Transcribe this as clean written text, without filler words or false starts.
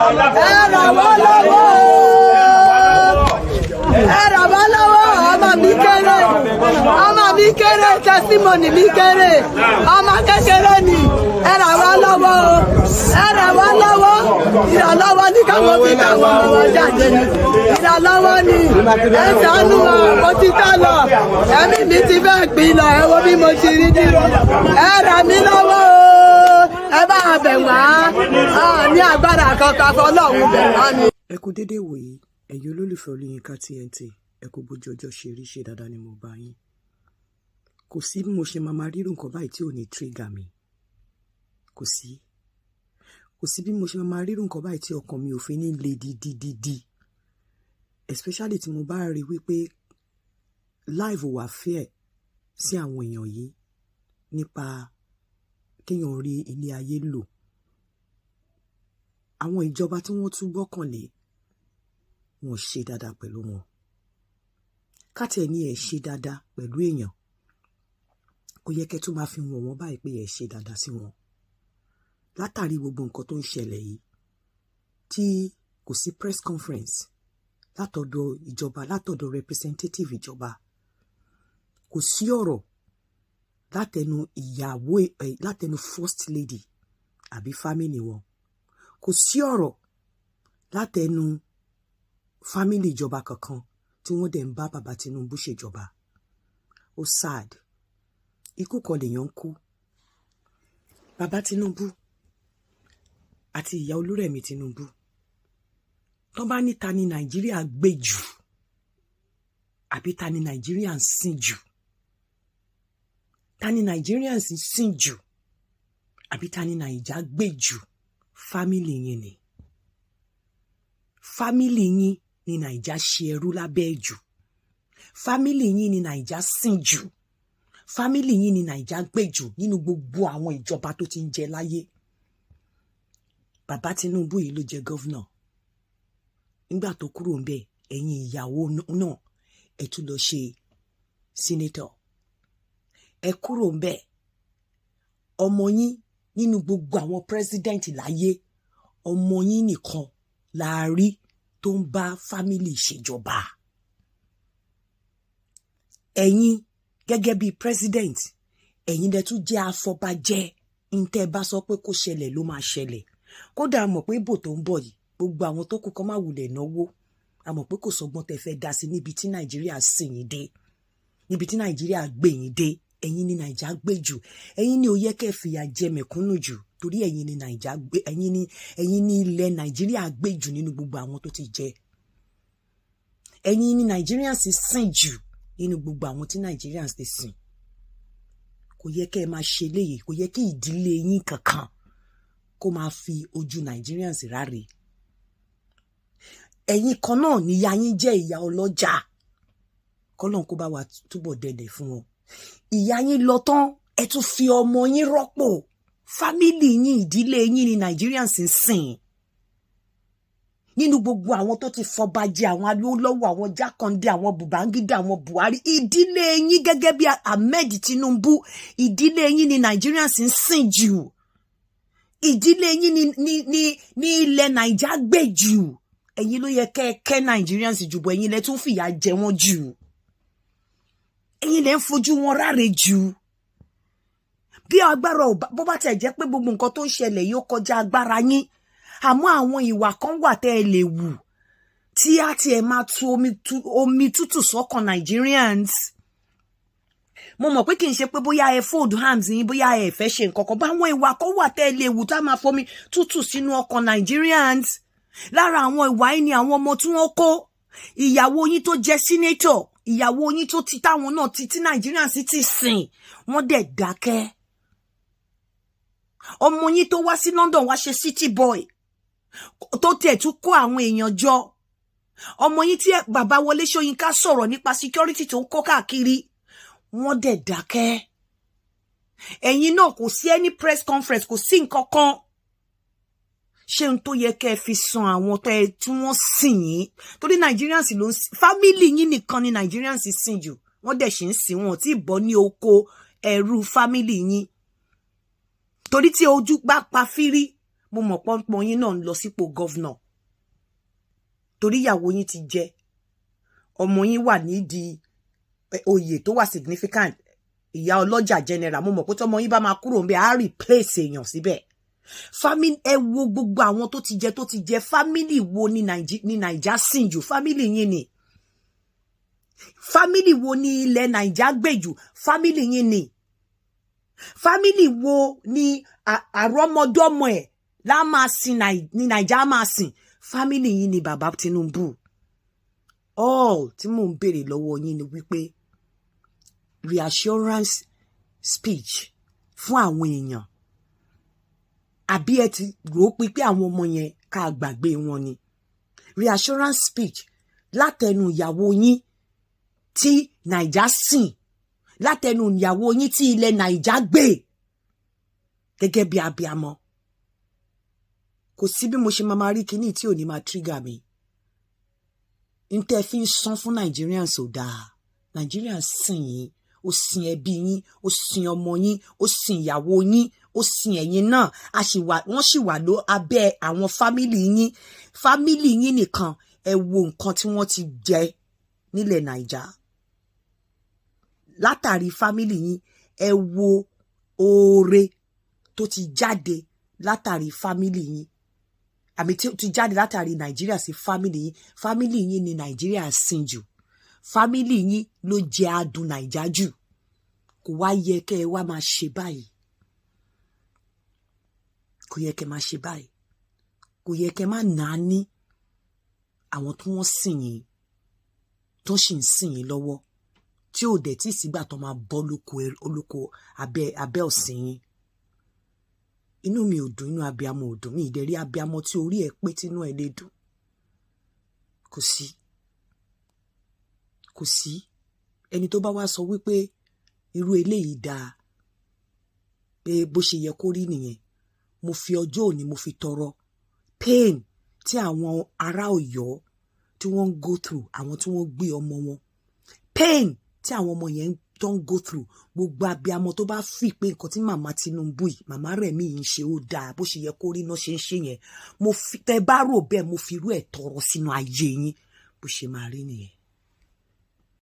Ẹ ràn wá lọ́wọ́, ẹ ràn wá lọ́wọ́. Ọmọ mi kéré, ọmọ mi kéré, testimony mi kéré, ọmọ kékeré ni. Ẹ ràn wá lọ́wọ́ o, ẹ ràn wá lọ́wọ́. Ìrànlọ́wọ́ ní káwọn fi káwọn ọmọ wọn jáde ni, ìrànlọ́wọ́ ni. Ẹ ṣàánú wa, mo ti tá lọ, ẹ̀mí mi ti fẹ́ pín lọ. Ẹ wo bí mo ti rí dúró. Ẹ ràn mí lọ́wọ́ o, ẹ bá bẹ̀ wá ní agbára kankan, fọlọ́run bẹ̀ wá ni. Ẹ kú dédé wòyí, ẹ̀yin olólùfẹ́ Olóyinka TNT. Ẹ kú bójú ọjọ́ ṣe rí. Ṣe dáadáa ni mo bá yín? Kò sí bí mo ṣe máa rírun nǹkan báyìí tí ò ní trigger mi. Kò sí, kò sí bí mo ṣe máa rírun nǹkan báyìí tí ọkàn mi ò fi ní le dídídídí, especially tí mo bá rí wípé life wà fair sí àwọn èèyàn yìí nípa kéèyàn rí ilé ayé lò. Àwọn ìjọba tí wọ́n tún gbọ́kànlé, wọn ṣe dáadáa pẹ̀lú wọn. Káàtì ní ẹ̀ ṣe dáadáa pẹ̀lú èèyàn, ó yẹ kẹ́ tún máa fi wọ̀n wọ́n báyìí pé ẹ̀ ṣe dáadáa sí wọn. Látàrí gbogbo nǹkan tó ń ṣẹlẹ̀ yìí, tí kò sí press conference látọ̀dọ̀ ìjọba, látọ̀dọ̀ representative ìjọba, kò sí ọ̀rọ̀ látẹnu ìyàwó ẹ̀, látẹnu first lady àbí family wọn, kò sí ọ̀rọ̀ látẹnu family ìjọba kankan tí wọ́n dẹ̀ ń bá bàbá Tinubu ṣèjọba. Ó sad. Ikú kan lèèyàn ń kú. Bàbá Tinubu àti ìyá Olúrẹ̀mí Tinubu, tó bá ní ta ni Nàìjíríà gbé jù àbí ta ni Nàìjíríà ń sìn jù, ta ni Nàìjíríà ń sìn jù àbí ta ni Nàìjà gbé jù, family yín ni. Family yín ni Nàìjà ṣe ẹrú lábẹ́ jù, family yín ni Nàìjà sìn jù, family yín ni Nàìjà gbé jù nínú gbogbo àwọn ìjọba tó ti ń jẹ láyé. Bàbá Tinubu yìí ló jẹ governor. Nígbà tó kúrò ń bẹ, ẹ̀yin ìyàwó náà, ẹ tún lọ ṣe senator. Ẹ kúrò ń bẹ, ọmọ yín, nínú gbogbo àwọn president láyé, ọmọ yín nìkan la rí tó ń bá family ṣèjọba. Ẹ̀yin gẹ́gẹ́ bíi president, ẹ̀yin lẹ tún jẹ́ afọbajẹ́. Ntẹ́ bá sọ pé kó ṣẹlẹ̀ ló máa ṣẹlẹ̀. Kódà mọ̀ pé ìbò tó ń bọ̀ yìí, gbogbo àwọn tó kù kọ́ máa wulẹ̀ náwó. A mọ̀ pé kò sọgbọ́n tẹ́ fẹ́ dá sí níbi tí Nàìjíríà sìn yín dé, níbi tí Nàìjíríà gbé yín dé. Ẹ̀yin ni Nàìjà gbé jù, ẹ̀yin ni ó yẹ kẹ́ fìyà jẹ mẹ̀kúnnù jù, torí ẹ̀yin ni Nàìjà gbé, ẹ̀yin ni ilẹ̀ Nàìjíríà gbé jù nínú gbogbo àwọn tó ti jẹ. Ẹ̀yin ni Nigerians sì sìn jù nínú gbogbo àwọn tí Nigerians ti sìn. Kò yẹ kẹ́ ẹ máa ṣe léyìí, kò yẹ kí ìdílé yín kankan kó máa fi ojú Nigerians ráre. Ẹ̀yin kan náà níyà yín jẹ́ ìyá ọlọ́jà, kọ́lọ́n kó bá wa túbọ̀ dẹlẹ̀ fún wọn. Ìyá yín lọ tán, ẹ tún fi ọmọ yín rọ́pò. Family yín, ìdílé yín ni Nigerians ń sìn nínú gbogbo àwọn tó ti fọba jẹ, àwọn Awólọ́wọ̀, àwọn Jákàndé, àwọn Babangida, àwọn Buhari. Ìdílé yín gẹ́gẹ́ bí Ahmed Tinubu, ìdílé yín ni Nigerians ń sìn jù, ìdílé yín ní ilẹ̀ Naija gbé jù. Ẹ̀yin ló yẹ kẹ́ ẹ kẹ́ Nigerians jù bọ̀, ẹ̀yin lẹ tún fìyà jẹ wọ́n jù, ẹ̀yin lẹ ń fojú wọn ráre jù. Bí agbára ò bó bá tẹ̀ jẹ́ pé gbogbo nǹkan tó ń ṣẹlẹ̀ yóò kọjá agbára yín, àmọ́ àwọn ìwà kan wà tẹ́ ẹ lè wù tí á tiẹ̀ máa tu omi tútù sọ́kàn Nigerians. Mo mọ̀ pé kì í ṣe pé bóyá ẹ fold hands yín, bóyá ẹ fẹ́ ṣe nǹkan kan bá. Àwọn ìwà kan wà tẹ́ ẹ lè wù tá máa fomi tútù sínú ọkàn Nigerians. Lára àwọn ìwà yìí ni àwọn ọmọ tí wọ́n kó, ìyàwó yín tó jẹ́ senator, ìyàwó yín tó ti táwọn náà ti tí Nigerians ti sìn, wọ́n dẹ̀ dákẹ́. Ọmọ yín tó wá sí London wá ṣe city boy, tó tiẹ̀ tún kó àwọn èèyàn jọ, ọmọ yín tí bàbá Wọlé Ṣóyínká sọ̀rọ̀ nípa security tó ń kó káàkiri, wọ́n dẹ̀ dákẹ́. Ẹ̀yin náà, kò sí any press conference, kò sí nǹkan kan. Ṣé n tó yẹ kẹ́ ẹ fi san àwọn tẹ́ ẹ tí wọ́n sìn yín? Torí Nigerians ló ń family yín nìkan ni Nigerians sìn jù, wọ́n dẹ̀ ṣì ń sìn wọn tí bọ́ ní oko ẹrú family yín. Torí tí ojú bá pa fírí, Mo mọ̀ pọ́npọ́n yín náà ń lọ sípò governor, torí ìyàwó yín ti jẹ, ọmọ yín wà nídìí oyè tó wà significant, ìyá ọlọ́jà general. Mo mọ̀ pé tọmọ yín bá máa kúrò ńbẹ̀, á replace èèyàn síbẹ̀. Family, ẹ wo gbogbo àwọn tó ti jẹ, tó ti jẹ. Family wo ni Naija sìn jù? Family yín ni. Family wo ni ilẹ̀ Naija gbè jù? Family yín ni. Family wo ni àrọ́mọdọ́mọ ẹ̀ lá máa sìn ní Naija máa sìn? Family yín ni, bàbá Tinubu. All tí mò ń béèrè lọ́wọ́ yín ni wípé reassurance speech fún àwọn èèyàn, àbí ẹ ti rò ó pé àwọn ọmọ yẹn, ká gbàgbé wọn ni? Reassurance speech látẹnu ìyàwó yín tí Naija sìn, látẹnu ìyàwó yín tí ilẹ̀ Naija gbé gẹ́gẹ́ bí abiamọ. Kò sí bí mo ṣe máa rí kinní tí ò ní máa trigger mi. N tẹ́ fi ń san fún Nigerians ò dáa. Nigerians sìn yín, ó sin ẹbí yín, ó sin ọmọ yín, ó sin ìyàwó yín, ó sin ẹ̀yin náà. A sì wà, wọ́n sì wà ló abẹ́ àwọn family yín. Family yín nìkan, ẹ wo nǹkan tí wọ́n ti jẹ nílẹ̀ Naija látàrí family yín. Ẹ wo oore tó ti jáde látàrí family yín, àmì tí ó ti jáde látàrí Nàìjíríà sí family yín. Family yín ni Nàìjíríà sìn jù. Family yín ló jẹ adùn Nàìjà jù. Kò wá yẹ kẹ́ ẹ wá máa ṣe báyìí. Kò yẹ kẹ́ máa ṣe báyìí. Kò yẹ kẹ́ máa nà á ní àwọn tí wọ́n sìn yín, tó sì ń sìn yín lọ́wọ́, tí ò dẹ̀ tí sígbà tó máa bọ́ lóko olóko abẹ́ ọ̀sìn yín. Inú mi ò dùn, inú abiamọ ò dùn. Mi ìdẹ̀rí abiamọ tí orí ẹ̀ pé tínú ẹ̀ lè dùn, kò sí, kò sí. Ẹni tó bá wá sọ wípé irú eléyìí dáa, pé bó ṣe yẹ kó rí nìyẹn, mo fi ọjọ́ òní, mo fi tọrọ pain tí àwọn ará Ọ̀yọ́ tí wọ́n ń go through, àwọn tí wọ́n gbé ọmọ wọn, pain tí àwọn ọmọ yẹn tó ń go through. Gbogbo abiamọ tó bá fi pé nǹkan tí màmá Tinubu yìí, màmá Rẹ̀mí yìí ń ṣe ó dáa, bó ṣe yẹ kó rí náà ṣe ń ṣe yẹn, mo fi tẹ bá rò bẹ́ẹ̀, mo fi irú ẹ̀ tọrọ sínú ayé yín, bó ṣe máa rí nìyẹn.